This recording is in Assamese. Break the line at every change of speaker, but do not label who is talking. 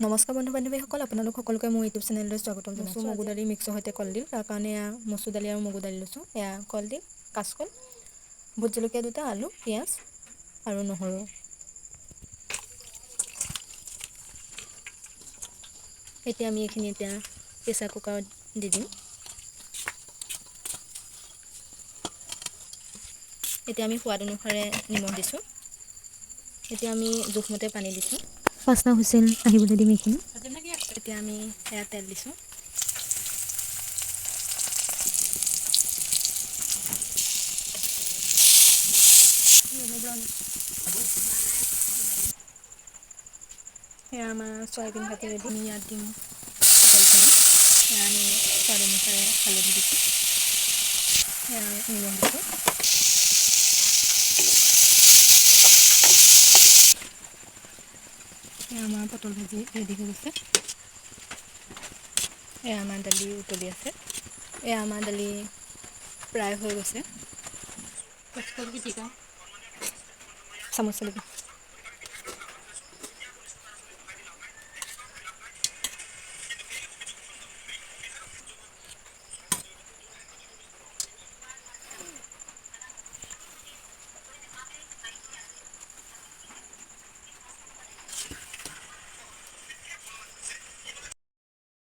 নমস্কাৰ বন্ধু বান্ধৱীসকল, আপোনালোক সকলোকে মোৰ ইউটিউব চেনেললৈ স্বাগতম জনাইছোঁ। মগু দালি মিক্সৰ সৈতে কলডিল, তাৰ কাৰণে এয়া মচুৰ দালি আৰু মগু দালি লৈছোঁ। এয়া কলডিল, কাচকল, ভোট জলকীয়া দুটা, আলু, পিঁয়াজ আৰু নহৰু। এতিয়া আমি এইখিনি এতিয়া প্ৰেছাৰ কুকাৰত দি দিম। এতিয়া আমি সোৱাদ অনুসাৰে নিমখ দিছোঁ। এতিয়া আমি জোখমতে পানী দিছোঁ।
5টা হুইচেল আহিবলৈ দিম এইখিনি।
এতিয়া আমি এয়া তেল দিছোঁ। এয়া আমাৰ চয়াবিন ভাজি ৰেডি। আমি ইয়াত দিম পটলখিনি। এয়া আমি সোৱাদ অনুসাৰে হালধি দিছোঁ, এয়া নিমখ দিছোঁ। এয়া আমাৰ পটল ভাজি ৰেডি হৈ গৈছে। এয়া আমাৰ দালি উতলি আছে। এয়া আমাৰ দালি প্ৰায় হৈ গৈছে। চামুচ চলিব।